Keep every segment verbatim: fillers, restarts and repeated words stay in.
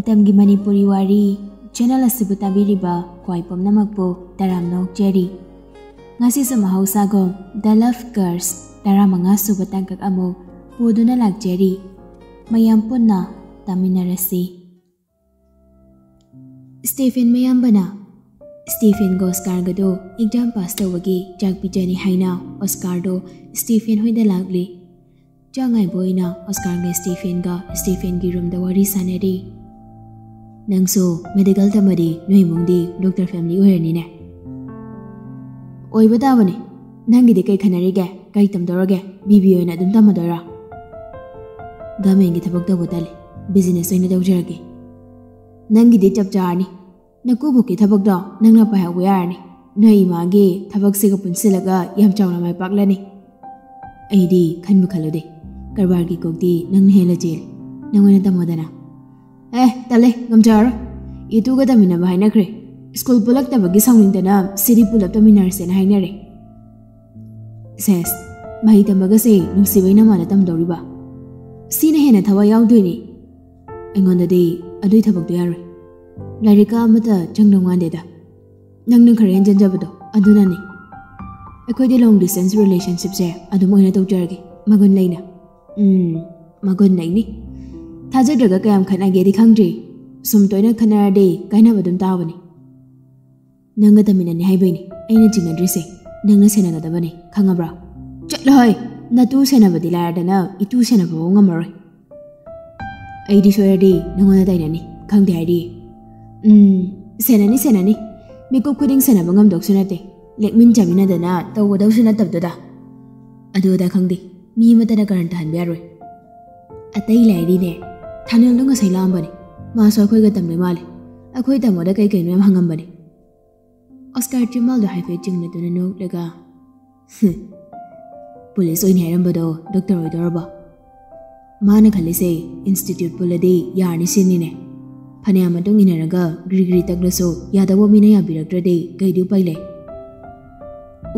ꯃꯇꯝꯒꯤ ꯃꯅꯤꯄꯨꯔꯤ ꯋꯥꯔꯤ ꯆꯦꯅꯦꯜ ꯑꯁꯤꯕꯨ ꯇꯥꯕꯤꯔꯤꯕ ꯈ꯭ꯋꯥꯏ ꯄꯨꯝꯅꯃꯛꯄꯨ ꯇꯔꯥꯝꯅ ꯑꯣꯛꯆꯔꯤ꯫ ꯉꯁꯤꯁꯨ ꯃꯍꯧꯁꯥꯒꯨꯝ The Love Curse ꯇꯔꯥꯃꯉꯥ ꯁꯨꯕ ꯇꯥꯡꯀꯛ ꯑꯃꯨꯛ ꯄꯨꯗꯨꯅ ꯂꯥꯛꯆꯔꯤ꯫ ꯃꯌꯥꯝ ꯄꯨꯟꯅ ꯇꯥꯃꯤꯟꯅꯔꯁꯤ꯫ ꯁ꯭ꯇꯦꯐꯦꯟ ꯃꯌꯥꯝꯕꯅ ꯁ꯭ꯇꯦꯐꯦꯟꯒ ꯑꯣꯁꯀꯥꯔꯒꯗꯣ ꯑꯦꯛꯖꯥꯝ ꯄꯥꯁ ꯇꯧꯕꯒꯤ ꯆꯥꯛ ꯄꯤꯖꯅꯤ ꯍꯥꯏꯅ ꯑꯣꯁꯀꯥꯔꯗꯣ ꯁ꯭ꯇꯦꯐꯦꯟ ꯍꯣꯏꯗ ꯂꯥꯛꯂꯤ꯫ ꯆꯥꯛ ꯉꯥꯏꯕ ꯑꯣꯏꯅ ꯑꯣꯁꯀꯥꯔꯒ ꯁ꯭ꯇꯦꯐꯦꯟꯒ ꯁ꯭ꯇꯦꯐꯦꯟꯒꯤ ꯔꯨꯝꯗ ꯋꯥꯔꯤ ꯁꯥꯟꯅꯔꯤ꯫ "ꯅꯪꯁꯨ ꯃꯦꯗꯤꯀꯦꯜ ꯇꯝꯃꯗꯤ ꯅꯣꯏ ꯏꯃꯨꯡꯗꯤ ꯗꯣꯛꯇꯔ ꯐꯦꯃꯤꯂꯤ ꯑꯣꯏꯔꯅꯤꯅꯦ?" "ꯑꯣꯏꯕ ꯇꯥꯕꯅꯦ꯫ ꯅꯪꯒꯤꯗꯤ ꯀꯩ ꯈꯟꯅꯔꯤꯒꯦ? ꯀꯩ ꯇꯝꯗꯧꯔꯒꯦ? ꯕꯤ ꯕꯤ ꯑꯣꯏꯅ ꯑꯗꯨꯝ ꯇꯝꯃꯗꯣꯏꯔꯥ?" "ꯒꯃꯦꯟꯒꯤ ꯊꯕꯛ ꯇꯧꯕ ꯇꯜꯂꯤ꯫ ꯕꯤꯖꯤꯅꯦꯁ ꯑꯣꯏꯅ ꯇꯧꯖꯔꯒꯦ꯫" "ꯅꯪꯒꯤꯗꯤ ꯆꯞ ꯆꯥꯔꯅꯤ꯫ ꯅꯀꯨꯕꯣꯛꯀꯤ ꯊꯕꯛꯇꯣ ꯅꯪꯅ ꯄꯥꯏꯍꯧꯕ ꯌꯥꯔꯅꯤ꯫ ꯅꯣꯏ ꯏꯃꯥꯒꯤ ꯊꯕꯛꯁꯤꯒ ꯄꯨꯟꯁꯤꯜꯂꯒ ꯌꯥꯝ ꯆꯥꯎꯅ ꯃꯥꯏ ꯄꯥꯛꯂꯅꯤ꯫" "ꯑꯩꯗꯤ ꯈꯟꯕꯨ ꯈꯜꯂꯨꯗꯦ꯫ ꯀꯔꯕꯥꯔꯒꯤ ꯀꯣꯛꯇꯤ ꯅꯪꯅ ꯍꯦꯜꯂ ꯆꯦꯜꯂꯤ꯫ ꯅꯪ ꯑꯣꯏꯅ ꯇꯝꯃꯣꯗꯅ꯫" "ꯑꯦ, ꯇꯜꯂꯦ, ꯉꯝꯖꯔꯔꯣꯏ꯫ ꯏꯇꯨꯒ ꯇꯝꯃꯤꯟꯅꯕ ꯍꯥꯏꯅꯈ꯭ꯔꯦ꯫ ꯁ꯭ꯀꯨꯜ ꯄꯨꯂꯛꯇꯕꯒꯤ ꯁꯥꯎꯅꯤꯡꯗꯅ ꯁꯤꯗꯤ ꯄꯨꯂꯞ ꯇꯝꯃꯤꯟꯅꯔꯁꯦꯅ ꯍꯥꯏꯅꯔꯦ꯫" "ꯁꯦꯁ, ꯃꯍꯩ ꯇꯝꯕꯒꯁꯦ ꯅꯨꯡꯁꯤꯕꯩ ꯅꯃꯥꯗ ꯇꯝꯗꯧꯔꯤꯕ? ꯁꯤꯅ ꯍꯦꯟꯅ ꯊꯋꯥꯏ ꯌꯥꯎꯗꯣꯏꯅꯤ꯫ ꯑꯩꯉꯣꯟꯗꯗꯤ ꯑꯗꯨꯏ ꯊꯕꯛꯇꯣ ꯌꯥꯔꯣꯏ꯫ ꯂꯥꯏꯔꯤꯛꯀ ꯑꯃꯠꯇ ꯆꯪꯗꯧ ꯃꯥꯟꯗꯦꯗ꯫ ꯅꯪꯅ ꯈꯔ ꯍꯦꯟꯖꯟꯖꯕꯗꯣ ꯑꯗꯨꯅꯅꯤ꯫ ꯑꯩꯈꯣꯏꯗꯤ long distance relationshipꯁꯦ ꯑꯗꯨꯝ ꯑꯣꯏꯅ ꯇꯧꯖꯔꯒꯦ, ꯃꯒꯨꯟ ꯂꯩꯅ꯫" "ꯎꯝ, ꯃꯒꯨꯟ ꯂꯩꯅꯤ꯫ ꯊꯥꯖꯗ꯭ꯔꯒ ꯀꯌꯥꯝ ꯈꯠꯅꯒꯦꯗꯤ ꯈꯪꯗ꯭ꯔꯤ꯫ ꯁꯨꯝ ꯇꯣꯏꯅ ꯈꯠꯅꯔꯗꯤ ꯀꯥꯏꯅꯕ ꯑꯗꯨꯝ ꯇꯥꯕꯅꯤ꯫" "ꯅꯪꯒ ꯇꯝꯃꯤꯟꯅꯅꯤ ꯍꯥꯏꯕꯩꯅꯤ ꯑꯩꯅ ꯆꯤꯡꯅꯗ꯭ꯔꯤꯁꯦ꯫ ꯅꯪꯅ ꯁꯦꯟꯅꯒꯗꯕꯅꯤ, ꯈꯪꯉꯕ꯭ꯔꯥ?" "ꯆꯠꯂꯣꯍꯦ! ꯅꯇꯨ ꯁꯦꯟꯅꯕꯗꯤ ꯂꯥꯏꯔꯗꯅ ꯏꯇꯨ ꯁꯦꯟꯅꯕꯐꯥꯎ ꯉꯝꯃꯔꯣꯏ꯫ ꯑꯩꯗꯤ ꯁꯣꯏꯔꯗꯤ ꯅꯉꯣꯟꯗ ꯇꯥꯏꯅꯅꯤ, ꯈꯪꯗꯦ ꯍꯥꯏꯔꯤ꯫" "ꯎꯝ, ꯁꯦꯟꯅꯅꯤ, ꯁꯦꯟꯅꯅꯤ꯫ ꯃꯤꯀꯨꯞ ꯈꯨꯗꯤꯡ ꯁꯦꯟꯅꯕ ꯉꯝꯗꯧꯁꯨ ꯅꯠꯇꯦ꯫ ꯂꯦꯛꯃꯤꯟ ꯆꯥꯃꯤꯟꯅꯗꯅ ꯇꯧꯒꯗꯧꯁꯨ ꯅꯠꯇꯕꯗꯨꯗ꯫ ꯑꯗꯨ ꯑꯗꯥ ꯈꯪꯗꯦ, ꯃꯤ ꯑꯃꯠꯇꯅ ꯀꯔꯟ ꯇꯥꯍꯟꯕ ꯌꯥꯔꯣꯏ꯫" "ꯑꯇꯩ ꯂꯥꯏꯔꯤꯅꯦ, ꯊꯥꯅꯦꯜꯗꯣ ꯉꯁꯥꯏ ꯂꯥꯛꯑꯝꯕꯅꯦ꯫ ꯃꯥꯁꯨ ꯑꯩꯈꯣꯏꯒ ꯇꯝꯗꯣꯏ ꯃꯥꯜꯂꯦ꯫ ꯑꯩꯈꯣꯏ ꯇꯥꯃꯣꯗ ꯀꯩ ꯀꯩꯅꯣ ꯌꯥꯝ ꯍꯪꯉꯝꯕꯅꯦ꯫" ꯑꯣꯁꯀꯥꯔ ꯆꯤꯝꯕꯥꯜꯗꯣ ꯍꯥꯏꯐꯦꯠ ꯆꯤꯡꯅꯗꯨꯅ ꯅꯣꯛꯂꯒ, "ꯍꯨꯝ, ꯄꯨꯂꯤꯁ ꯑꯣꯏꯅꯤ ꯍꯥꯏꯔꯝꯕꯗꯣ ꯗꯣꯛꯇꯔ ꯑꯣꯏꯗꯧꯔꯕꯣ?" ꯃꯥꯅ ꯈꯜꯂꯤꯁꯦ ꯏꯟꯁꯇꯤꯇ꯭ꯌꯨꯠ ꯄꯨꯜꯂꯗꯤ ꯌꯥꯔꯅꯤ ꯁꯤꯅꯤꯅꯦ꯫ ꯐꯅꯌꯥꯝ ꯃꯇꯨꯡ ꯏꯟꯅꯔꯒ ꯒ꯭ꯔꯤ ꯒ꯭ꯔꯤ ꯇꯛꯂꯁꯨ ꯌꯥꯗꯧꯕ ꯃꯤꯅ ꯌꯥꯕꯤꯔꯛꯇ꯭ꯔꯗꯤ ꯀꯩꯗꯤ ꯎꯄꯥꯏ ꯂꯩ?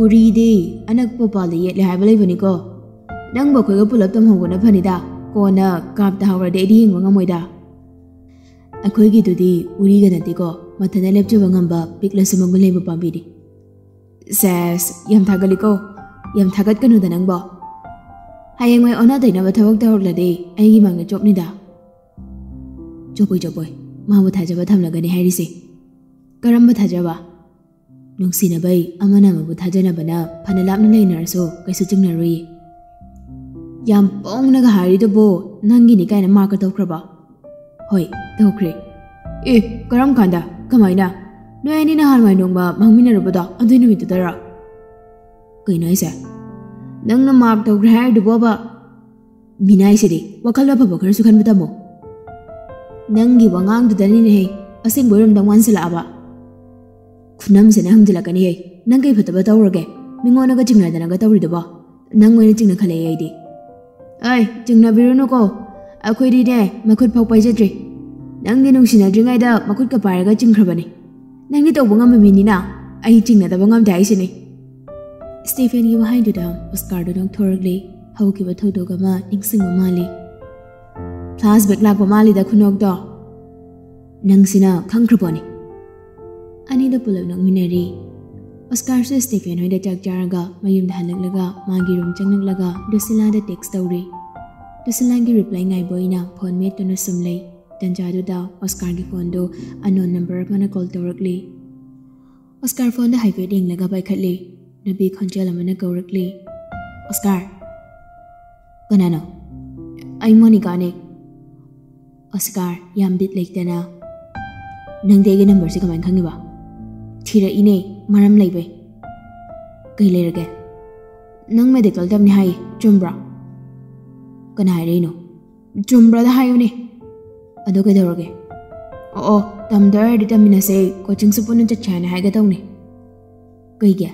"ꯎꯔꯤꯗꯤ ꯑꯅꯛꯄ ꯄꯥꯜꯗ ꯌꯦꯠꯂꯦ ꯍꯥꯏꯕ ꯂꯩꯕꯅꯤꯀꯣ꯫ ꯅꯪꯕꯨ ꯑꯩꯈꯣꯏꯒ ꯄꯨꯂꯞ ꯇꯝꯍꯧꯕꯅ ꯐꯅꯤꯗ꯫ ꯀꯣꯟꯅ ꯀꯥꯞꯇ ꯍꯧꯔꯗꯤ ꯑꯩꯗꯤ ꯌꯦꯡꯕ ꯉꯝꯃꯣꯏꯗ꯫" ꯑꯩꯈꯣꯏꯒꯤꯗꯨꯗꯤ ꯎꯔꯤꯒ ꯅꯠꯇꯦꯀꯣ, ꯃꯊꯟꯇ ꯂꯦꯞꯆꯕ ꯉꯝꯕ ꯄꯤꯛꯂꯁꯨ ꯃꯒꯨꯟ ꯂꯩꯕ ꯄꯥꯝꯕꯤꯅꯤ꯫ ꯁꯦꯁ, ꯌꯥꯝ ꯊꯥꯒꯠꯂꯤꯀꯣ꯫ ꯌꯥꯝ ꯊꯥꯒꯠꯀꯅꯨꯗ ꯅꯪꯕꯣ꯫ ꯍꯌꯦꯡꯋꯥꯏ ꯑꯣꯟꯅ ꯇꯩꯅꯕ ꯊꯕꯛ ꯇꯧꯔꯛꯂꯗꯤ ꯑꯩꯒꯤ ꯃꯥꯡꯗ ꯆꯣꯞꯅꯤꯗ꯫ ꯆꯣꯞꯄꯣꯏ, ꯆꯣꯞꯄꯣꯏ꯫ ꯃꯥꯕꯨ ꯊꯥꯖꯕ ꯊꯝꯂꯒꯅꯤ ꯍꯥꯏꯔꯤꯁꯦ꯫ ꯀꯔꯝꯕ ꯊꯥꯖꯕ? ꯅꯨꯡꯁꯤꯅꯕꯩ ꯑꯃꯅ ꯑꯃꯕꯨ ꯊꯥꯖꯅꯕꯅ ꯐꯅ ꯂꯥꯞꯅ ꯂꯩꯅꯔꯁꯨ ꯀꯩꯁꯨ ꯆꯤꯡꯅꯔꯨꯏ꯫ ꯌꯥꯝ ꯄꯣꯡꯅꯒ ꯍꯥꯏꯔꯤꯗꯨꯕꯨ ꯅꯪꯒꯤꯅꯤ ꯀꯥꯏꯅ ꯃꯥꯔꯛꯀ ꯇꯧꯈ꯭ꯔꯕ? ꯍꯣꯏ, ꯇꯧꯈ꯭ꯔꯦ꯫ ꯑꯦ, ꯀꯔꯝ ꯀꯥꯟꯗ? ꯀꯃꯥꯏꯅ? ꯅꯣꯏ ꯑꯅꯤ ꯅꯍꯥꯟꯋꯥꯏ ꯅꯣꯡꯃ ꯃꯥꯡꯃꯤꯟꯅꯔꯨꯕꯗꯣ ꯑꯗꯨꯏ ꯅꯨꯃꯤꯠꯇꯨꯗꯔꯣ? ꯀꯩꯅꯣ ꯍꯥꯏꯁꯦ? ꯅꯪꯅ ꯃꯥꯔꯛ ꯇꯧꯈ꯭ꯔꯦ ꯍꯥꯏꯔꯤꯗꯨꯕꯣꯕ? ꯃꯤꯅꯥꯏꯁꯤꯗꯤ ꯋꯥꯈꯜ ꯑꯐꯕ ꯈꯔꯁꯨ ꯈꯟꯕ ꯇꯝꯃꯣ꯫ ꯅꯪꯒꯤ ꯋꯥꯉꯥꯡꯗꯨꯗꯅꯤꯅꯦꯍꯦ ꯑꯁꯦꯡꯕ ꯑꯣꯏꯔꯝꯗꯧ ꯃꯥꯟꯁꯤꯜꯂꯛꯑꯕ꯫ ꯈꯨꯅꯝꯁꯤꯅ ꯍꯪꯖꯤꯜꯂꯛꯀꯅꯤꯍꯦ꯫ ꯅꯪ ꯀꯩ ꯐꯠꯇꯕ ꯇꯧꯔꯒꯦ? ꯃꯤꯉꯣꯟꯗꯒ ꯆꯤꯡꯅꯗꯅꯒ ꯇꯧꯔꯤꯗꯨꯕꯣ? ꯅꯪ ꯑꯣꯏꯅ ꯆꯤꯡꯅꯈꯠꯂꯛꯑꯦ ꯑꯩꯗꯤ꯫ ꯑꯩ ꯆꯤꯡꯅꯕꯤꯔꯨꯅꯨꯀꯣ, ꯑꯩꯈꯣꯏꯗꯤꯅꯦ ꯃꯈꯨꯠ ꯐꯥꯎ ꯄꯥꯏꯖꯗ꯭ꯔꯤ꯫ ꯅꯪꯗꯤ ꯅꯨꯡꯁꯤꯅꯗ꯭ꯔꯤꯉꯩꯗ ꯃꯈꯨꯠꯀ ꯄꯥꯏꯔꯒ ꯆꯤꯡꯈ꯭ꯔꯕꯅꯤ꯫ ꯅꯪꯗꯤ ꯇꯧꯕ ꯉꯝꯕ ꯃꯤꯅꯤꯅ ꯑꯩ ꯆꯤꯡꯅꯗꯕ ꯉꯝꯗꯦ ꯍꯥꯏꯁꯤꯅꯤ꯫ ꯁ꯭ꯇꯤꯐꯦꯟꯒꯤ ꯋꯥꯍꯩꯗꯨꯗ ꯑꯣꯁꯀꯥꯔꯗꯨ ꯅꯣꯛꯊꯣꯔꯛꯂꯦ꯫ ꯍꯧꯈꯤꯕ ꯊꯧꯗꯣꯛ ꯑꯃ ꯅꯤꯡꯁꯤꯡꯕ ꯃꯥꯜꯂꯤ꯫ ꯐ꯭ꯂꯥꯁꯕꯦꯛ ꯂꯥꯛꯄ ꯃꯥꯜꯂꯤꯗ ꯈꯨꯅꯣꯛꯇꯣ꯫ ꯅꯪꯁꯤꯅ ꯈꯪꯈ꯭ꯔꯕꯣꯅꯦ? ꯑꯅꯤꯗꯣ ꯄꯨꯂꯞ ꯅꯣꯛꯃꯤꯟꯅꯔꯤ꯫ ꯑꯣꯁꯀꯥꯔꯁꯨ ꯁ꯭ꯇꯤꯐꯦꯟ ꯍꯣꯏꯗ ꯆꯥꯛ ꯆꯥꯔꯒ ꯃꯌꯨꯝꯗ ꯍꯜꯂꯛꯂꯒ ꯃꯥꯒꯤ ꯔꯨꯝ ꯆꯪꯂꯛꯂꯒ ꯗꯨꯁꯤꯂꯥꯗ ꯇꯦꯛꯁ ꯇꯧꯔꯤ꯫ ꯗꯨꯁꯤꯂꯥꯒꯤ ꯔꯤꯄ꯭ꯂꯥꯏ ꯉꯥꯏꯕ ꯑꯣꯏꯅ ꯐꯣꯟ ꯃꯦꯠꯇꯨꯅ ꯁꯨꯝ ꯂꯩ꯫ ꯇꯟꯖꯥꯗꯨꯗ ꯑꯣꯁꯀꯥꯔꯒꯤ ꯐꯣꯟꯗꯨ ꯑꯟꯅꯣꯟ ꯅꯝꯕꯔ ꯑꯃꯅ ꯀꯣꯜ ꯇꯧꯔꯛꯂꯤ꯫ ꯑꯣꯁꯀꯥꯔ ꯐꯣꯟꯗ ꯍꯥꯏꯐꯦꯠ ꯌꯦꯡꯂꯒ ꯄꯥꯏꯈꯠꯂꯤ꯫ ꯅꯨꯄꯤ ꯈꯣꯟꯖꯦꯜ ꯑꯃꯅ ꯀꯧꯔꯛꯂꯤ, "ꯑꯣꯁꯀꯥꯔ!" "ꯀꯅꯥꯅꯣ?" "ꯑꯩ ꯃꯣꯅꯤꯀꯥꯅꯦ꯫" ꯑꯣꯁꯀꯥꯔ, ꯌꯥꯝ ꯕꯤꯠ ꯂꯩꯇꯅ, "ꯅꯪꯗꯤ ꯑꯩꯒꯤ ꯅꯝꯕꯔꯁꯦ ꯀꯃꯥꯏꯅ ꯈꯪꯉꯤꯕ?" "ꯊꯤꯔꯛꯏꯅꯦ, ꯃꯔꯝ ꯂꯩꯕꯩ꯫" "ꯀꯩ ꯂꯩꯔꯒꯦ?" "ꯅꯪ ꯃꯦꯗꯤꯀꯦꯜ ꯇꯝꯅꯤ ꯍꯥꯏꯌꯦ, ꯆꯨꯝꯕ꯭ꯔꯣ?" "ꯀꯅꯥ ꯍꯥꯏꯔꯛꯏꯅꯣ?" "ꯆꯨꯝꯕ꯭ꯔꯥꯗ ꯍꯥꯏꯌꯨꯅꯦ꯫" "ꯑꯗꯣ ꯀꯩꯗꯧꯔꯒꯦ?" "ꯑꯣ ꯑꯣ, ꯇꯝꯗꯣꯏ ꯑꯣꯏꯔꯗꯤ ꯇꯝꯃꯤꯟꯅꯁꯦ, ꯀꯣꯆꯤꯡꯁꯨ ꯄꯨꯟꯅ ꯆꯠꯁꯦ ꯍꯥꯏꯅ ꯍꯥꯏꯒꯦ ꯇꯧꯅꯦ꯫" "ꯀꯩꯒꯤ?"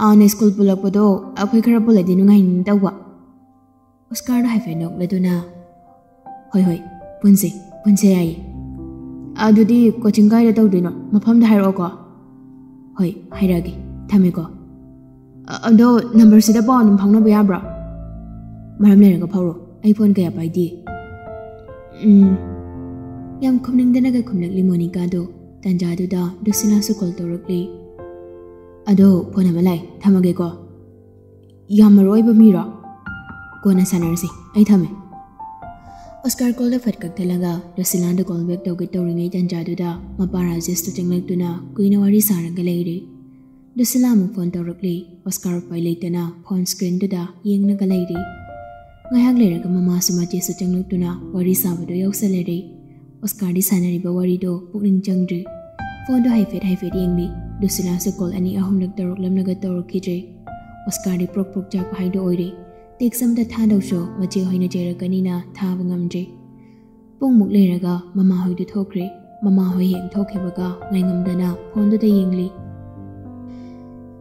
"ꯍꯥꯟꯅ ꯁ꯭ꯀꯨꯜ ꯄꯨꯜꯂꯛꯄꯗꯣ ꯑꯩꯈꯣꯏ ꯈꯔ ꯄꯨꯜꯂꯗꯤ ꯅꯨꯡꯉꯥꯏꯅꯤ ꯇꯧꯕ꯫" ꯑꯣꯁꯀꯥꯔꯗꯣ ꯍꯥꯏꯐꯦꯠ ꯅꯣꯛꯂꯗꯨꯅ, "ꯍꯣꯏ ꯍꯣꯏ, ꯄꯨꯟꯁꯦ, ꯄꯨꯟꯁꯦ, ꯌꯥꯏꯌꯦ꯫ ꯑꯗꯨꯗꯤ ꯀꯣꯆꯤꯡ ꯀꯥꯏꯗ ꯇꯧꯗꯣꯏꯅꯣ? ꯃꯐꯝꯗ ꯍꯥꯏꯔꯛꯑꯣꯀꯣ꯫" "ꯍꯣꯏ, ꯍꯥꯏꯔꯛꯑꯒꯦ꯫ ꯊꯝꯃꯦꯀꯣ꯫ ꯑ-, ꯑꯗꯣ ꯅꯝꯕꯔꯁꯤꯗ ꯄꯥꯎ ꯑꯗꯨꯝ ꯐꯥꯎꯅꯕ ꯌꯥꯕ꯭ꯔꯣ?" "ꯃꯔꯝ ꯂꯩꯔꯒ ꯐꯥꯎꯔꯣ꯫ ꯑꯩ ꯐꯣꯟ ꯀꯌꯥ ꯄꯥꯏꯗꯦ꯫" "ꯎꯝ, ꯌꯥꯝ ꯈꯨꯝꯅꯤꯡꯗꯅꯒ ꯈꯨꯝꯂꯛꯂꯤ ꯃꯣꯅꯤꯀꯥꯗꯣ꯫ ꯇꯥꯟꯖꯥꯗꯨꯗ ꯗꯨꯁꯤꯂꯥꯁꯨ ꯀꯣꯜ ꯇꯧꯔꯛꯂꯤ꯫ "ꯑꯗꯣ ꯐꯣꯟ ꯑꯃ ꯂꯥꯛꯑꯦ, ꯊꯝꯃꯒꯦꯀꯣ꯫ ꯌꯥꯝ ꯃꯔꯨ ꯑꯣꯏꯕ ꯃꯤꯔꯣ? ꯀꯣꯟꯅ ꯁꯥꯟꯅꯔꯁꯤ, ꯑꯩ ꯊꯝꯃꯦ꯫" ꯑꯣꯁꯀꯥꯔ ꯀꯣꯜꯗ ꯐꯠ ꯀꯛꯊꯠꯂꯒ ꯗꯨꯁꯤꯂꯥꯗ ꯀꯣꯜ ꯕꯦꯛ ꯇꯧꯒꯦ ꯇꯧꯔꯤꯉꯩ ꯇꯥꯟꯖꯥꯗꯨꯗ ꯃꯄꯥ ꯔꯥꯖꯦꯁꯇꯨ ꯆꯪꯂꯛꯇꯨꯅ ꯀꯨꯏꯅ ꯋꯥꯔꯤ ꯁꯥꯔꯒ ꯂꯩꯔꯦ꯫ ꯗꯨꯁꯤꯂꯥ ꯑꯃꯨꯛ ꯐꯣꯟ ꯇꯧꯔꯛꯂꯤ꯫ ꯑꯣꯁꯀꯥꯔ ꯎꯄꯥꯏ ꯂꯩꯇꯅ ꯐꯣꯟ ꯁ꯭ꯀ꯭ꯔꯤꯟꯗꯨꯗ ꯌꯦꯡꯂꯒ ꯂꯩꯔꯤ꯫ ꯉꯥꯏꯍꯥꯛ ꯂꯩꯔꯒ ꯃꯃꯥꯁꯨ ꯃꯆꯦꯁꯨ ꯆꯪꯂꯛꯇꯨꯅ ꯋꯥꯔꯤ ꯁꯥꯕꯗꯨ ꯌꯥꯎꯁꯜꯂꯔꯦ꯫ ꯑꯣꯁꯀꯥꯔꯗꯤ ꯁꯥꯟꯅꯔꯤꯕ ꯋꯥꯔꯤꯗꯣ ꯄꯨꯛꯅꯤꯡ ꯆꯪꯗ꯭ꯔꯤ꯫ ꯐꯣꯟꯗꯣ ꯍꯥꯏꯐꯦꯠ ꯍꯥꯏꯐꯦꯠ ꯌꯦꯡꯂꯤ꯫ ꯗꯨꯁꯤꯂꯥꯁꯨ ꯀꯣꯜ ꯑꯅꯤ ꯑꯍꯨꯝꯂꯛ ꯇꯧꯔꯛꯂꯝꯂꯒ ꯇꯧꯔꯛꯈꯤꯗ꯭ꯔꯦ꯫ ꯑꯣꯁꯀꯥꯔꯗꯤ ꯄ꯭ꯔꯣꯛ ꯄ꯭ꯔꯣꯛ ꯆꯥꯛꯄ ꯍꯥꯏꯗꯣ ꯑꯣꯏꯔꯦ꯫ ꯇꯦꯛꯁ ꯑꯝꯇ ꯊꯥꯗꯧꯁꯨ ꯃꯆꯦ ꯍꯣꯏꯅ ꯆꯩꯔꯛꯀꯅꯤꯅ ꯊꯥꯕ ꯉꯝꯗ꯭ꯔꯦ꯫ ꯄꯨꯡꯃꯨꯛ ꯂꯩꯔꯒ ꯃꯃꯥꯍꯣꯏꯗꯨ ꯊꯣꯛꯈ꯭ꯔꯦ꯫ ꯃꯃꯥꯍꯣꯏ ꯍꯦꯛ ꯊꯣꯛꯈꯤꯕꯒ ꯉꯥꯏꯉꯝꯗꯅ ꯐꯣꯟꯗꯨꯗ ꯌꯦꯡꯂꯤ꯫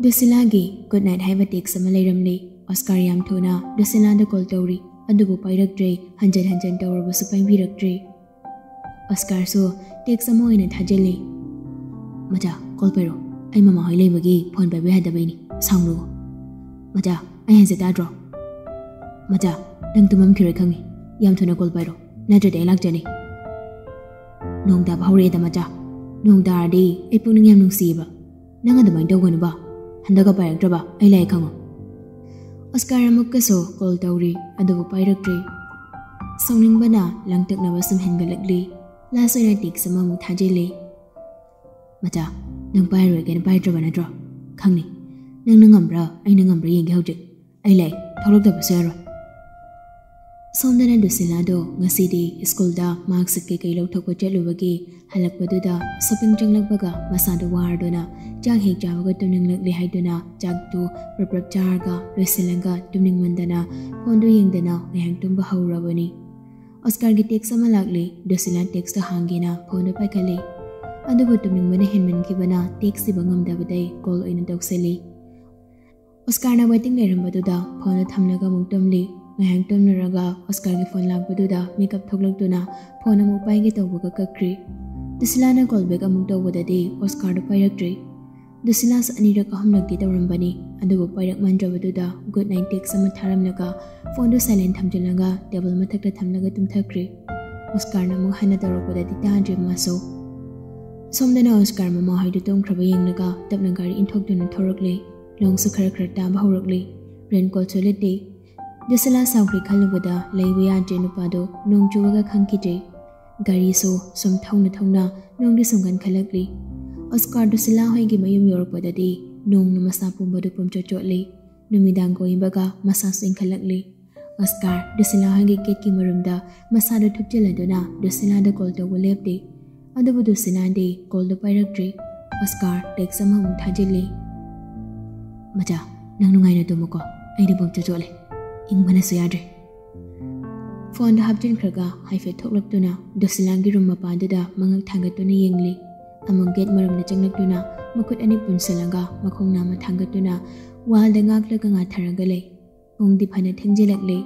ꯗꯨꯁꯤꯂꯥꯒꯤ ꯒꯨꯗ ꯅꯥꯏꯠ ꯍꯥꯏꯕ ꯇꯦꯛꯁ ꯑꯃ ꯂꯩꯔꯝꯂꯦ꯫ ꯑꯣꯁꯀꯥꯔ ꯌꯥꯝ ꯊꯨꯅ ꯗꯨꯁꯤꯂꯥꯗ ꯀꯣꯜ ꯇꯧꯔꯤ, ꯑꯗꯨꯕꯨ ꯄꯥꯏꯔꯛꯇ꯭ꯔꯦ, ꯍꯟꯖꯟ ꯍꯟꯖꯟ ꯇꯧꯔꯕꯁꯨ ꯄꯥꯏꯕꯤꯔꯛꯇ꯭ꯔꯦ꯫ ꯑꯣꯁꯀꯥꯔꯁꯨ ꯇꯦꯛꯁ ꯑꯃ ꯑꯣꯏꯅ ꯊꯥꯖꯤꯜꯂꯤ꯫ "ꯃꯆꯥ, ꯀꯣꯜ ꯄꯥꯏꯔꯣ꯫ ꯑꯩ ꯃꯃꯥꯍꯣꯏ ꯂꯩꯕꯒꯤ ꯐꯣꯟ ꯄꯥꯏꯕ ꯌꯥꯗꯕꯩꯅꯤ꯫ ꯁꯥꯎꯅꯨ꯫" "ꯃꯆꯥ, ꯑꯩ ꯍꯥꯏꯁꯦ ꯇꯥꯗ꯭ꯔꯣ? ꯃꯆꯥ, ꯅꯪ ꯇꯨꯝꯃꯝꯈꯤꯔꯣꯏ ꯈꯪꯉꯤ꯫ ꯌꯥꯝ ꯊꯨꯅ ꯀꯣꯜ ꯄꯥꯏꯔꯣ, ꯅꯠꯇ꯭ꯔꯗꯤ ꯑꯩ ꯂꯥꯛꯆꯅꯤ꯫" "ꯅꯣꯡ ꯇꯥꯕ ꯍꯧꯔꯛꯑꯦꯗ ꯃꯆꯥ꯫ ꯅꯣꯡ ꯇꯥꯔꯗꯤ ꯑꯩ ꯄꯨꯛꯅꯤꯡ ꯌꯥꯝ ꯅꯨꯡꯁꯤꯌꯦꯕ꯫ ꯅꯪ ꯑꯗꯨꯃꯥꯏꯅ ꯇꯧꯒꯅꯨꯕ꯫ ꯍꯟꯗꯛꯀ ꯄꯥꯏꯔꯛꯇ꯭ꯔꯕ ꯑꯩ ꯂꯥꯛꯑꯦ ꯈꯪꯉꯨ꯫" ꯑꯣꯁꯀꯥꯔ ꯑꯃꯨꯛꯀꯁꯨ ꯀꯣꯜ ꯇꯧꯔꯤ, ꯑꯗꯨꯕꯨ ꯄꯥꯏꯔꯛꯇ꯭ꯔꯦ꯫ ꯁꯥꯎꯅꯤꯡꯕꯅ ꯂꯥꯡꯇꯛꯅꯕ ꯁꯨꯝ ꯍꯦꯟꯒꯠꯂꯛꯂꯤ꯫ ꯂꯥꯁ ꯑꯣꯏꯅ ꯇꯦꯛꯁ ꯑꯃꯃꯨꯛ ꯊꯥꯖꯤꯜꯂꯤ꯫ "ꯃꯆꯥ, ꯅꯪ ꯄꯥꯏꯔꯣꯏꯒꯦꯅ ꯄꯥꯏꯗ꯭ꯔꯕ ꯅꯠꯇ꯭ꯔꯣ? ꯈꯪꯅꯤ꯫ ꯅꯪꯅ ꯉꯝꯕ꯭ꯔꯥ ꯑꯩꯅ ꯉꯝꯕ꯭ꯔꯥ ꯌꯦꯡꯒꯦ ꯍꯧꯖꯤꯛ꯫ ꯑꯩ ꯂꯥꯛꯑꯦ, ꯊꯣꯛꯂꯛꯇꯕꯁꯨ ꯌꯥꯔꯣꯏ꯫" ꯁꯣꯝꯗꯅ ꯗꯨꯁꯤꯂꯥꯗꯣ ꯉꯁꯤꯗꯤ ꯁ꯭ꯀꯨꯜꯗ ꯃꯥꯔꯛꯁꯤꯠ ꯀꯩꯀꯩ ꯂꯧꯊꯣꯛꯄ ꯆꯠꯂꯨꯕꯒꯤ ꯍꯜꯂꯛꯄꯗꯨꯗ ꯁꯣꯄꯤꯡ ꯆꯪꯂꯛꯄꯒ ꯃꯁꯥꯗꯣ ꯋꯥꯔꯗꯨꯅ ꯆꯥꯛ ꯍꯦꯛ ꯆꯥꯕꯒ ꯇꯨꯝꯅꯤꯡꯂꯛꯂꯦ ꯍꯥꯏꯗꯨꯅ ꯆꯥꯛꯇꯨ ꯄ꯭ꯔꯞ ꯄ꯭ꯔꯞ ꯆꯥꯔꯒ ꯂꯣꯏꯁꯤꯜꯂꯒ ꯇꯨꯝꯅꯤꯡꯃꯟꯗꯅ ꯐꯣꯟꯗꯨ ꯌꯦꯡꯗꯅ ꯉꯥꯏꯍꯥꯛ ꯇꯨꯝꯕ ꯍꯧꯔꯕꯅꯤ꯫ ꯑꯣꯁꯀꯥꯔꯒꯤ ꯇꯦꯛꯁ ꯑꯃ ꯂꯥꯛꯂꯤ꯫ ꯗꯨꯁꯤꯂꯥ ꯇꯦꯛꯁꯇ ꯍꯥꯡꯒꯦꯅ ꯐꯣꯟꯗꯨ ꯄꯥꯏꯈꯠꯂꯤ꯫ ꯑꯗꯨꯕꯨ ꯇꯨꯝꯅꯤꯡꯕꯅ ꯍꯦꯟꯃꯟꯈꯤꯕꯅ ꯇꯦꯛꯁ ꯊꯤꯕ ꯉꯝꯗꯕꯗꯩ ꯀꯣꯜ ꯑꯣꯏꯅ ꯇꯧꯁꯤꯜꯂꯤ꯫ ꯑꯣꯁꯀꯥꯔꯅ ꯋꯦꯇꯤꯡ ꯂꯩꯔꯝꯕꯗꯨꯗ ꯐꯣꯟꯗꯨ ꯊꯝꯂꯒ ꯑꯃꯨꯛ ꯇꯨꯝꯂꯤ꯫ ꯉꯥꯏꯍꯥꯛ ꯇꯨꯝꯂꯨꯔꯒ ꯑꯣꯁꯀꯥꯔꯒꯤ ꯐꯣꯟ ꯂꯥꯛꯄꯗꯨꯗ ꯃꯤꯀꯞ ꯊꯣꯛꯂꯛꯇꯨꯅ ꯐꯣꯟ ꯑꯃꯨꯛ ꯄꯥꯏꯒꯦ ꯇꯧꯕꯒ ꯀꯛꯈ꯭ꯔꯤ꯫ ꯗꯨꯁꯤꯂꯥꯅ ꯀꯣꯜ ꯕꯦꯛ ꯑꯃꯨꯛ ꯇꯧꯕꯗꯗꯤ ꯑꯣꯁꯀꯥꯔꯗꯨ ꯄꯥꯏꯔꯛꯇ꯭ꯔꯤ꯫ ꯗꯨꯁꯤꯂꯥꯁꯨ ꯑꯅꯤꯔꯛ ꯑꯍꯨꯝꯂꯛꯇꯤ ꯇꯧꯔꯝꯕꯅꯤ, ꯑꯗꯨꯕꯨ ꯄꯥꯏꯔꯛꯃꯟꯗ꯭ꯔꯕꯗꯨꯗ ꯒꯨꯗ ꯅꯥꯏꯠ ꯇꯦꯛꯁ ꯑꯃ ꯊꯥꯔꯝꯂꯒ ꯐꯣꯟꯗꯨ ꯁꯥꯏꯂꯦꯟ ꯊꯝꯖꯤꯜꯂꯒ ꯇꯦꯕꯜ ꯃꯊꯛꯇ ꯊꯝꯂꯒ ꯇꯨꯝꯊꯈ꯭ꯔꯤ꯫ ꯑꯣꯁꯀꯥꯔꯅ ꯑꯃꯨꯛ ꯍꯟꯅ ꯇꯧꯔꯛꯄꯗꯗꯤ ꯇꯥꯗ꯭ꯔꯦ ꯃꯥꯁꯨ꯫ ꯁꯣꯝꯗꯅ ꯑꯣꯁꯀꯥꯔ ꯃꯃꯥꯍꯣꯏꯗꯨ ꯇꯨꯝꯈ꯭ꯔꯕ ꯌꯦꯡꯂꯒ ꯇꯞꯅ ꯒꯥꯔꯤ ꯏꯟꯊꯣꯛꯇꯨꯅ ꯊꯣꯔꯛꯂꯤ꯫ ꯅꯣꯡꯁꯨ ꯈꯔ ꯈꯔ ꯇꯥꯕ ꯍꯧꯔꯛꯂꯤ꯫ ꯔꯦꯟꯀꯣꯠꯁꯨ ꯂꯤꯠꯇꯦ꯫ ꯗꯨꯁꯤꯂꯥ ꯁꯥꯎꯈ꯭ꯔꯦ ꯈꯜꯂꯨꯕꯗ ꯂꯩꯕ ꯌꯥꯗ꯭ꯔꯦ ꯅꯨꯄꯥꯗꯣ ꯅꯣꯡ ꯆꯨꯕꯒ ꯈꯪꯈꯤꯗ꯭ꯔꯦ꯫ ꯒꯥꯔꯤꯁꯨ ꯁꯨꯝ ꯊꯧꯅ ꯊꯧꯅ ꯅꯣꯡꯗꯤ ꯁꯨꯝ ꯀꯟꯈꯠꯂꯛꯂꯤ꯫ ꯑꯣꯁꯀꯥꯔ ꯗꯨꯁꯤꯂꯥ ꯍꯣꯏꯒꯤ ꯃꯌꯨꯝ ꯌꯧꯔꯛꯄꯗꯗꯤ ꯅꯣꯡꯅ ꯃꯁꯥ ꯄꯨꯝꯕꯗꯨ ꯄꯨꯝꯆꯣꯠ ꯆꯣꯠꯂꯤ꯫ ꯅꯨꯃꯤꯗꯥꯡ ꯀꯣꯏꯕꯒ ꯃꯁꯥꯁꯨ ꯏꯪꯈꯠꯂꯛꯂꯤ꯫ ꯑꯣꯁꯀꯥꯔ ꯗꯨꯁꯤꯂꯥ ꯍꯣꯏꯒꯤ ꯒꯦꯠꯀꯤ ꯃꯔꯨꯝꯗ ꯃꯁꯥꯗꯨ ꯊꯨꯞꯆꯤꯜꯂꯗꯨꯅ ꯗꯨꯁꯤꯂꯥꯗ ꯀꯣꯜ ꯇꯧꯕ ꯂꯦꯞꯇꯦ꯫ ꯑꯗꯨꯕꯨ ꯗꯨꯁꯤꯂꯥꯗꯤ ꯀꯣꯜꯗꯨ ꯄꯥꯏꯔꯛꯇ꯭ꯔꯤ꯫ ꯑꯣꯁꯀꯥꯔ ꯇꯦꯛꯁ ꯑꯃꯃꯨꯛ ꯊꯥꯖꯤꯜꯂꯤ꯫ "ꯃꯆꯥ, ꯅꯪ ꯅꯨꯡꯉꯥꯏꯅ ꯇꯨꯝꯃꯨꯀꯣ, ꯑꯩꯗꯤ ꯄꯨꯝꯆꯣꯠ ꯆꯣꯠꯂꯦ, ꯏꯪꯕꯅꯁꯨ ꯌꯥꯗ꯭ꯔꯦ"꯫ ꯐꯣꯟꯗ ꯍꯥꯞꯆꯤꯟꯈ꯭ꯔꯒ ꯍꯥꯏꯐꯦꯠ ꯊꯣꯛꯂꯛꯇꯨꯅ ꯗꯨꯁꯤꯂꯥꯒꯤ ꯔꯨꯝ ꯃꯄꯥꯟꯗꯨꯗ ꯃꯉꯛ ꯊꯥꯡꯒꯠꯇꯨꯅ ꯌꯦꯡꯂꯤ꯫ ꯑꯃꯨꯛ ꯒꯦꯠ ꯃꯔꯨꯝꯗ ꯆꯪꯂꯛꯇꯨꯅ ꯃꯈꯨꯠ ꯑꯅꯤ ꯄꯨꯟꯁꯤꯜꯂꯒ ꯃꯈꯣꯡ ꯅꯥꯝꯃ ꯊꯥꯡꯒꯠꯇꯨꯅ ꯋꯥꯜꯗ ꯉꯥꯛꯂꯒ ꯉꯥꯊꯔꯒ ꯂꯩ꯫ ꯄꯨꯡꯗꯤ ꯐꯅ ꯊꯦꯡꯖꯤꯜꯂꯛꯂꯦ꯫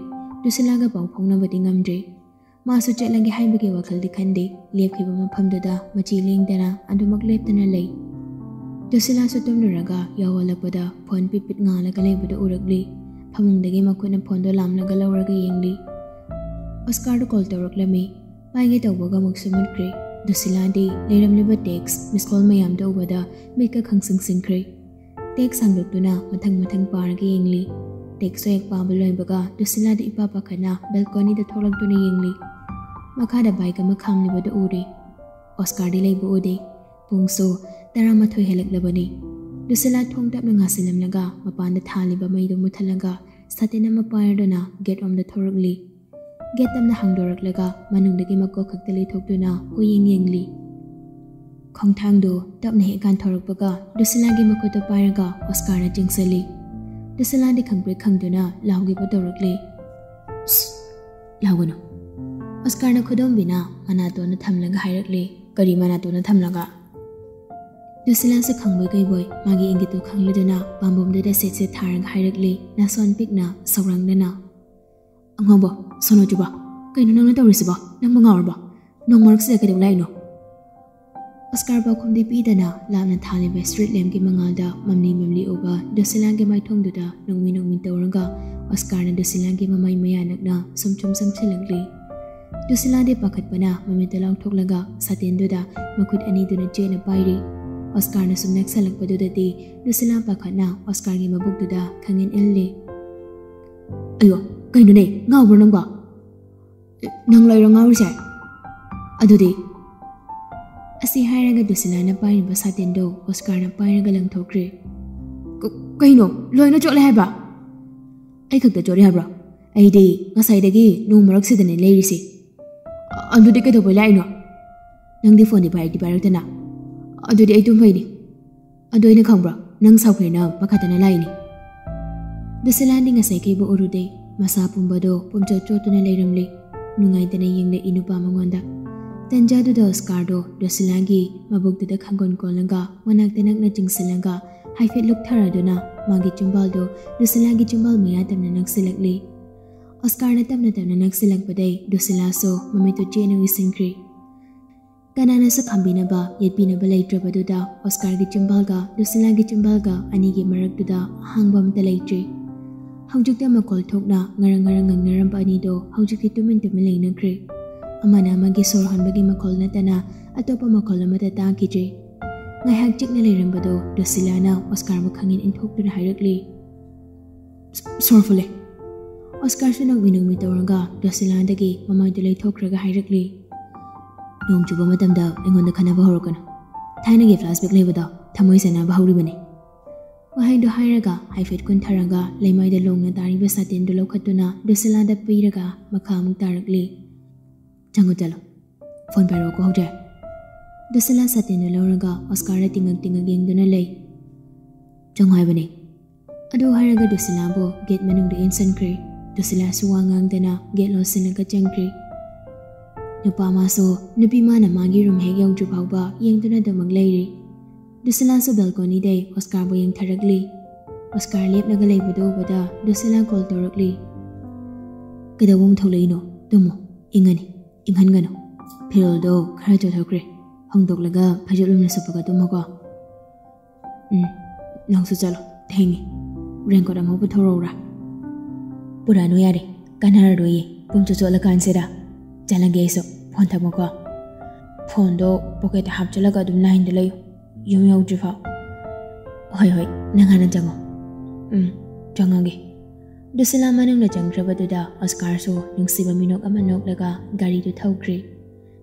ꯗꯨꯁꯤꯂꯥꯒ ꯄꯥꯎ ꯐꯥꯎꯅꯕꯗꯤ ꯉꯝꯗ꯭ꯔꯤ꯫ ꯃꯥꯁꯨ ꯆꯠꯂꯒꯦ ꯍꯥꯏꯕꯒꯤ ꯋꯥꯈꯜꯗꯤ ꯈꯟꯗꯦ꯫ ꯂꯦꯞꯈꯤꯕ ꯃꯐꯝꯗꯨꯗ ꯃꯆꯤ ꯂꯦꯡꯗꯅ ꯑꯗꯨꯃꯛ ꯂꯦꯞꯇꯅ ꯂꯩ꯫ ꯗꯨꯁꯤꯂꯥꯁꯨ ꯇꯨꯝꯂꯨꯔꯒ ꯌꯥꯍꯧꯂꯛꯄꯗ ꯐꯣꯟ ꯄꯤꯠ ꯄꯤꯠ ꯉꯥꯜꯂꯒ ꯂꯩꯕꯗꯨ ꯎꯔꯛꯂꯤ꯫ ꯐꯃꯨꯡꯗꯒꯤ ꯃꯈꯨꯠꯅ ꯐꯣꯟꯗꯣ ꯂꯥꯝꯂꯒ ꯂꯧꯔꯒ ꯌꯦꯡꯂꯤ꯫ ꯑꯣꯁꯀꯥꯔꯗ ꯀꯣꯜ ꯇꯧꯔꯛꯂꯝꯃꯤ꯫ ꯄꯥꯏꯒꯦ ꯇꯧꯕꯒ ꯑꯃꯨꯛꯁꯨ ꯃꯨꯠꯈ꯭ꯔꯦ꯫ ꯗꯨꯁꯤꯂꯥꯗꯤ ꯂꯩꯔꯝꯂꯤꯕ ꯇꯦꯛꯁ, ꯃꯤꯁ ꯀꯣꯜ ꯃꯌꯥꯝꯗꯣ ꯎꯕꯗ ꯃꯤꯠꯀ ꯈꯪꯁꯤꯡ ꯁꯤꯡꯈ꯭ꯔꯦ꯫ ꯇꯦꯛꯁ ꯍꯥꯡꯗꯣꯛꯇꯨꯅ ꯃꯊꯪ ꯃꯊꯪ ꯄꯥꯔꯒ ꯌꯦꯡꯂꯤ꯫ ꯇꯦꯛꯁ ꯍꯦꯛ ꯄꯥꯕ ꯂꯣꯏꯕꯒ ꯗꯨꯁꯤꯂꯥꯗꯤ ꯏꯄꯥ ꯄꯥꯈꯠꯅ ꯕꯦꯜꯀꯣꯅꯤꯗ ꯊꯣꯛꯂꯛꯇꯨꯅ ꯌꯦꯡꯂꯤ꯫ ꯃꯈꯥꯗ ꯕꯥꯏꯛ ꯑꯃ ꯈꯥꯝꯂꯤꯕꯗꯨ ꯎꯔꯦ꯫ ꯑꯣꯁꯀꯥꯔꯗꯤ ꯂꯩꯕ ꯎꯗꯦ꯫ ꯄꯨꯡꯁꯨ ꯇꯔꯥꯃꯥꯊꯣꯏ ꯍꯦꯜꯂꯛꯂꯕꯅꯤ꯫ ꯗꯨꯁꯤꯂꯥ ꯊꯣꯡ ꯇꯞꯅ ꯉꯥꯁꯤꯜꯂꯝꯂꯒ ꯃꯄꯥꯟꯗ ꯊꯥꯜꯂꯤꯕ ꯃꯩꯗꯨ ꯃꯨꯠꯊꯠꯂꯒ ꯁꯥꯇꯤꯟ ꯑꯃ ꯄꯥꯏꯔꯗꯨꯅ ꯒꯦꯠ ꯔꯣꯝꯗ ꯊꯣꯔꯛꯂꯤ꯫ ꯒꯦꯠ ꯇꯞꯅ ꯍꯥꯡꯗꯣꯔꯛꯂꯒ ꯃꯅꯨꯡꯗꯒꯤ ꯃꯀꯣꯛ ꯈꯛꯇ ꯂꯩꯊꯣꯛꯇꯨꯅ ꯀꯣꯏꯌꯦꯡ ꯌꯦꯡꯂꯤ꯫ ꯈꯣꯡꯊꯥꯡꯗꯨ ꯇꯞꯅ ꯍꯦꯛ ꯀꯥꯟꯊꯣꯔꯛꯄꯒ ꯗꯨꯁꯤꯂꯥꯒꯤ ꯃꯈꯨꯠꯇꯨ ꯄꯥꯏꯔꯒ ꯑꯣꯁꯀꯥꯔꯅ ꯆꯤꯡꯁꯤꯜꯂꯤ꯫ ꯗꯨꯁꯤꯂꯥꯗꯤ ꯈꯪꯄ꯭ꯔꯦꯛ ꯈꯪꯗꯨꯅ ꯂꯥꯎꯒꯦꯕꯨ ꯇꯧꯔꯛꯂꯤ꯫ "ꯁꯁ! ꯂꯥꯎꯒꯅꯨ"꯫ ꯑꯣꯁꯀꯥꯔꯅ ꯈꯨꯗꯣꯝꯕꯤꯅ ꯃꯅꯥꯇꯣꯟꯗ ꯊꯝꯂꯒ ꯍꯥꯏꯔꯛꯂꯤ꯫ "ꯀꯔꯤ ꯃꯅꯥꯇꯣꯟꯗ ꯊꯝꯂꯒ?" ꯗꯨꯁꯤꯂꯥꯁꯨ ꯈꯪꯕꯣꯏ ꯀꯩꯕꯣꯏ ꯃꯥꯒꯤ ꯏꯪꯒꯤꯠꯇꯨ ꯈꯪꯂꯗꯨꯅ ꯄꯥꯝꯕꯣꯝꯗꯨꯗ ꯁꯦꯠ ꯁꯦꯠ ꯊꯥꯔꯒ ꯍꯥꯏꯔꯛꯂꯤ, ꯅꯥꯁꯣꯟ ꯄꯤꯛꯅ ꯁꯧꯔꯥꯡꯗꯅ꯫ "ꯑꯉꯥꯎꯕ, ꯁꯣꯅꯣ ꯆꯨꯕ, ꯀꯩꯅꯣ ꯅꯪꯅ ꯇꯧꯔꯤꯁꯤꯕꯣ? ꯅꯪꯕꯨ ꯉꯥꯎꯔꯕꯣ? ꯅꯣꯡ ꯃꯔꯛꯁꯤꯗ ꯀꯩꯗꯧ ꯂꯥꯛꯏꯅꯣ?" ꯑꯣꯁꯀꯥꯔ ꯄꯥꯎꯈꯨꯝꯗꯤ ꯄꯤꯗꯅ ꯂꯥꯞꯅ ꯊꯥꯜꯂꯤꯕ ꯁ꯭ꯇ꯭ꯔꯤꯠ ꯂꯦꯝꯞꯀꯤ ꯃꯉꯥꯜꯗ ꯃꯝꯂꯤ ꯃꯝꯂꯤ ꯎꯕ ꯗꯨꯁꯤꯂꯥꯒꯤ ꯃꯥꯏꯊꯣꯡꯗꯨꯗ ꯅꯣꯛꯃꯤ ꯅꯣꯛꯃꯤ ꯇꯧꯔꯒ ꯑꯣꯁꯀꯥꯔꯅ ꯗꯨꯁꯤꯂꯥꯒꯤ ꯃꯃꯥꯏ ꯃꯌꯥ ꯅꯛꯅ ꯁꯨꯝ ꯁꯨꯝ ꯆꯪꯁꯤꯜꯂꯛꯂꯤ꯫ ꯗꯨꯁꯤꯂꯥꯗꯤ ꯄꯥꯈꯠꯄꯅ ꯃꯃꯤꯠꯇ ꯂꯥꯎꯊꯣꯛꯂꯒ ꯁꯥꯇꯤꯟꯗꯨꯗ ꯃꯈꯨꯠ ꯑꯅꯤꯗꯨꯅ ꯆꯦꯠꯅ ꯄꯥꯏꯔꯤ꯫ ꯑꯣꯁꯀꯥꯔꯅ ꯁꯨꯝ ꯅꯛꯁꯜꯂꯛꯄꯗꯨꯗꯗꯤ ꯗꯨꯁꯤꯂꯥ ꯄꯥꯈꯠꯅ ꯑꯣꯁꯀꯥꯔꯒꯤ ꯃꯕꯨꯛꯇꯨꯗ ꯈꯪꯏꯟ ꯏꯜꯂꯤ꯫ "ꯑꯌꯣ, ꯀꯩꯅꯣꯅꯦ, ꯉꯥꯎꯕ꯭ꯔꯣ ꯅꯪꯕꯣ? ꯅꯪ ꯂꯩꯔꯣ ꯉꯥꯎꯔꯤꯁꯦ? ꯑꯗꯨꯗꯤ?" ꯑꯁꯤ ꯍꯥꯏꯔꯒ ꯗꯨꯁꯤꯂꯥꯅ ꯄꯥꯏꯔꯤꯕ ꯁꯥꯇꯤꯟꯗꯣ ꯑꯣꯁꯀꯥꯔꯅ ꯄꯥꯏꯔꯒ ꯂꯪꯊꯣꯛꯈ꯭ꯔꯦ꯫ "ꯀ-, ꯀꯩꯅꯣ? ꯂꯣꯏꯅ ꯆꯣꯠꯂꯦ ꯍꯥꯏꯕ?" "ꯑꯩ ꯈꯛꯇ ꯆꯣꯠꯂꯦ ꯍꯥꯏꯕ꯭ꯔꯣ? ꯑꯩꯗꯤ ꯉꯁꯥꯏꯗꯒꯤ ꯅꯣꯡ ꯃꯔꯛꯁꯤꯗꯅꯦ ꯂꯩꯔꯤꯁꯦ꯫ ꯑ-, ꯑꯗꯨꯗꯤ ꯀꯩꯗꯧꯕꯩ ꯂꯥꯛꯏꯅꯣ? ꯅꯪꯗꯤ ꯐꯣꯟꯗꯤ ꯄꯥꯏꯔꯛꯇꯤ ꯄꯥꯏꯔꯛꯇꯅ꯫ ꯑꯗꯨꯗꯤ ꯑꯩ ꯇꯨꯝꯕꯩꯅꯤ꯫ ꯑꯗꯣ ꯑꯩꯅ ꯈꯪꯕ꯭ꯔꯣ? ꯅꯪ ꯁꯥꯎꯈ꯭ꯔꯦꯅ ꯄꯥꯈꯠꯇꯅ ꯂꯥꯛꯏꯅꯤ꯫" ꯗꯨꯁꯤꯂꯥꯗꯤ ꯉꯁꯥꯏꯈꯩꯕꯨ ꯎꯔꯨꯗꯦ꯫ ꯃꯁꯥ ꯄꯨꯝꯕꯗꯣ ꯄꯨꯝꯆꯣꯠ ꯆꯣꯠꯇꯨꯅ ꯂꯩꯔꯝꯂꯤ꯫ ꯅꯨꯡꯉꯥꯏꯇꯅ ꯌꯦꯡꯂꯛꯏ ꯅꯨꯄꯥ ꯃꯉꯣꯟꯗ꯫ ꯇꯟꯖꯥꯗꯨꯗ ꯑꯣꯁꯀꯥꯔꯗꯣ ꯗꯨꯁꯤꯂꯥꯒꯤ ꯃꯕꯨꯛꯇꯨꯗ ꯈꯪꯒꯣꯟ ꯀꯣꯜꯂꯒ ꯃꯅꯥꯛꯇ ꯅꯛꯅ ꯆꯤꯡꯁꯤꯜꯂꯒ ꯍꯥꯏꯐꯦꯠ ꯂꯨꯞꯊꯔꯗꯨꯅ ꯃꯥꯒꯤ ꯆꯤꯝꯕꯥꯜꯗꯣ ꯗꯨꯁꯤꯂꯥꯒꯤ ꯆꯤꯝꯕꯥꯜ ꯃꯌꯥ ꯇꯝꯅ ꯅꯛꯁꯤꯜꯂꯛꯂꯤ꯫ ꯑꯣꯁꯀꯥꯔꯅ ꯇꯞꯅ ꯇꯞꯅ ꯅꯛꯁꯤꯜꯂꯛꯄꯗꯩ ꯗꯨꯁꯤꯂꯥꯁꯨ ꯃꯃꯤꯠꯇꯨ ꯆꯦꯠꯅ ꯎꯏꯁꯤꯟꯈ꯭ꯔꯦ꯫ ꯀꯅꯥꯅꯁꯨ ꯈꯥꯝꯕꯤꯅꯕ, ꯌꯦꯠꯄꯤꯅꯕ ꯂꯩꯇ꯭ꯔꯕꯗꯨꯗ ꯑꯣꯁꯀꯥꯔꯒꯤ ꯆꯤꯝꯕꯥꯜꯒ ꯗꯨꯁꯤꯂꯥꯒꯤ ꯆꯤꯝꯕꯥꯜꯒ ꯑꯅꯤꯒꯤ ꯃꯔꯛꯇꯨꯗ ꯑꯍꯥꯡꯕ ꯑꯃꯠꯇ ꯂꯩꯇ꯭ꯔꯦ꯫ ꯍꯧꯖꯤꯛꯇ ꯃꯈꯣꯜ ꯊꯣꯛꯅ ꯉꯔꯪ ꯉꯔꯪ ꯉꯪꯅꯔꯝꯕ ꯑꯅꯤꯗꯣ ꯍꯧꯖꯤꯛꯇꯤ ꯇꯨꯃꯤꯟ ꯇꯨꯃꯤꯟ ꯂꯩꯅꯈ꯭ꯔꯦ꯫ ꯑꯃꯅ ꯑꯃꯒꯤ ꯁꯣꯔ ꯍꯣꯟꯕꯒꯤ ꯃꯈꯣꯜ ꯅꯠꯇꯅ ꯑꯇꯣꯞꯄ ꯃꯈꯣꯜ ꯑꯃꯠꯇ ꯇꯥꯈꯤꯗ꯭ꯔꯦ꯫ ꯉꯥꯏꯍꯥꯛ ꯆꯤꯛꯅ ꯂꯩꯔꯝꯕꯗꯣ ꯗꯨꯁꯤꯂꯥꯅ ꯑꯣꯁꯀꯥꯔꯕꯨ ꯈꯪꯏꯟ ꯏꯟꯊꯣꯛꯇꯨꯅ ꯍꯥꯏꯔꯛꯂꯤ꯫ "ꯁ-, ꯁꯣꯔ ꯐꯨꯜꯂꯦ꯫" ꯑꯣꯁꯀꯥꯔꯁꯨ ꯅꯣꯛꯃꯤ ꯅꯣꯛꯃꯤ ꯇꯧꯔꯒ ꯗꯨꯁꯤꯂꯥꯗꯒꯤ ꯃꯃꯥꯏꯗꯨ ꯂꯩꯊꯣꯛꯈ꯭ꯔꯒ ꯍꯥꯏꯔꯛꯂꯤ꯫ "ꯅꯣꯡ ꯆꯨꯕ ꯃꯇꯝꯗ ꯑꯩꯉꯣꯟꯗ ꯈꯠꯅꯕ ꯍꯧꯔꯛꯀꯅꯨ꯫ ꯊꯥꯏꯅꯒꯤ flashback ꯂꯩꯕꯗꯣ ꯊꯃꯣꯏ ꯁꯦꯟꯅꯕ ꯍꯧꯔꯤꯕꯅꯤ꯫" ꯋꯥꯍꯩꯗꯨ ꯍꯥꯏꯔꯒ ꯍꯥꯏꯐꯦꯠ ꯀꯨꯟꯊꯔꯒ ꯂꯩꯃꯥꯏꯗ ꯂꯣꯡꯅ ꯇꯥꯔꯤꯕ ꯁꯥꯇꯤꯟꯗꯨ ꯂꯧꯈꯠꯇꯨꯅ ꯗꯨꯁꯤꯂꯥꯗ ꯄꯤꯔꯒ ꯃꯈꯥ ꯑꯃꯨꯛ ꯇꯥꯔꯛꯂꯤ꯫ "ꯆꯪꯉꯨ ꯆꯠꯂꯣ꯫ ꯐꯣꯟ ꯄꯥꯏꯔꯛꯑꯣꯀꯣ ꯍꯧꯖꯤꯛ꯫" ꯗꯨꯁꯤꯂꯥ ꯁꯥꯇꯤꯟꯗꯨ ꯂꯧꯔꯒ ꯑꯣꯁꯀꯥꯔꯗ ꯇꯤꯡꯉꯛ ꯇꯤꯡꯉꯛ ꯌꯦꯡꯗꯨꯅ ꯂꯩ꯫ "ꯆꯪꯉꯨ ꯍꯥꯏꯕꯅꯦ꯫" ꯑꯗꯨ ꯍꯥꯏꯔꯒ ꯗꯨꯁꯤꯂꯥꯕꯨ ꯒꯦꯠ ꯃꯅꯨꯡꯗ ꯏꯟꯁꯤꯟꯈ꯭ꯔꯦ꯫ ꯗꯨꯁꯤꯂꯥꯁꯨ ꯋꯥ ꯉꯥꯡꯗꯅ ꯒꯦꯠ ꯂꯣꯟꯁꯤꯜꯂꯒ ꯆꯪꯈ꯭ꯔꯦ꯫ ꯅꯨꯄꯥ ꯃꯥꯁꯨ ꯅꯨꯄꯤ ꯃꯥꯅ ꯃꯥꯒꯤ ꯔꯨꯝ ꯍꯦꯛ ꯌꯧꯗ꯭ꯔꯤ ꯐꯥꯎꯕ ꯌꯦꯡꯗꯨꯅ ꯑꯗꯨꯃꯛ ꯂꯩꯔꯤ꯫ ꯗꯨꯁꯤꯂꯥꯁꯨ ꯕꯦꯜꯀꯣꯅꯤꯗꯩ ꯑꯣꯁꯀꯥꯔꯕꯨ ꯌꯦꯡꯊꯔꯛꯂꯤ꯫ ꯑꯣꯁꯀꯥꯔ ꯂꯦꯞꯂꯒ ꯂꯩꯕꯗꯨ ꯎꯕꯗ ꯗꯨꯁꯤꯂꯥ ꯀꯣꯜ ꯇꯧꯔꯛꯂꯤ꯫ "ꯀꯩꯗꯧꯕ ꯑꯃꯨꯛ ꯊꯣꯛꯂꯛꯏꯅꯣ? ꯇꯨꯝꯃꯣ, ꯏꯪꯉꯅꯤ, ꯏꯪꯍꯟꯒꯅꯨ꯫ ꯐꯤꯔꯣꯜꯗꯣ ꯈꯔ ꯆꯣꯠꯊꯣꯛꯈ꯭ꯔꯦ, ꯍꯣꯡꯗꯣꯛꯂꯒ ꯐꯩꯖꯨꯞ ꯂꯨꯝꯅ ꯁꯨꯞꯄꯒ ꯇꯨꯝꯃꯣꯀꯣ꯫ ꯎꯝ, ꯅꯪꯁꯨ ꯆꯠꯂꯣ, ꯊꯦꯡꯉꯦ꯫ ꯔꯦꯟꯀꯣꯠ ꯑꯃ ꯄꯨꯊꯣꯔꯛꯎꯔꯥ?" "ꯄꯨꯔꯛꯑꯅꯨ ꯌꯥꯔꯦ, ꯀꯥꯟꯅꯔꯔꯣꯏꯌꯦ ꯄꯨꯝꯆꯣꯠ ꯆꯣꯠꯂꯀꯥꯟꯁꯤꯗ꯫ ꯆꯠꯂꯒꯦ ꯑꯩꯁꯨ꯫ ꯐꯣꯟ ꯊꯝꯃꯣꯀꯣ꯫ ꯐꯣꯟꯗꯣ ꯄꯣꯀꯦꯠꯇ ꯍꯥꯞꯆꯤꯜꯂꯒ ꯑꯗꯨꯝ ꯂꯥꯏꯟꯗ ꯂꯩꯌꯨ, ꯌꯨꯝ ꯌꯧꯗ꯭ꯔꯤꯐꯥꯎ꯫ ꯍꯣꯏ, ꯍꯣꯏ, ꯅꯪ ꯍꯥꯟꯅ ꯆꯪꯉꯣ꯫ ꯎꯝ, ꯆꯪꯉꯒꯦ꯫ ꯗꯨꯁꯤꯂꯥ ꯃꯅꯨꯡꯗ ꯆꯪꯈ꯭ꯔꯕꯗꯨꯗ ꯑꯣꯁꯀꯥꯔꯁꯨ ꯅꯨꯡꯁꯤꯕ ꯃꯤꯅꯣꯛ ꯑꯃ ꯅꯣꯛꯂꯒ ꯒꯥꯔꯤꯗꯨ ꯊꯧꯈ꯭ꯔꯦ꯫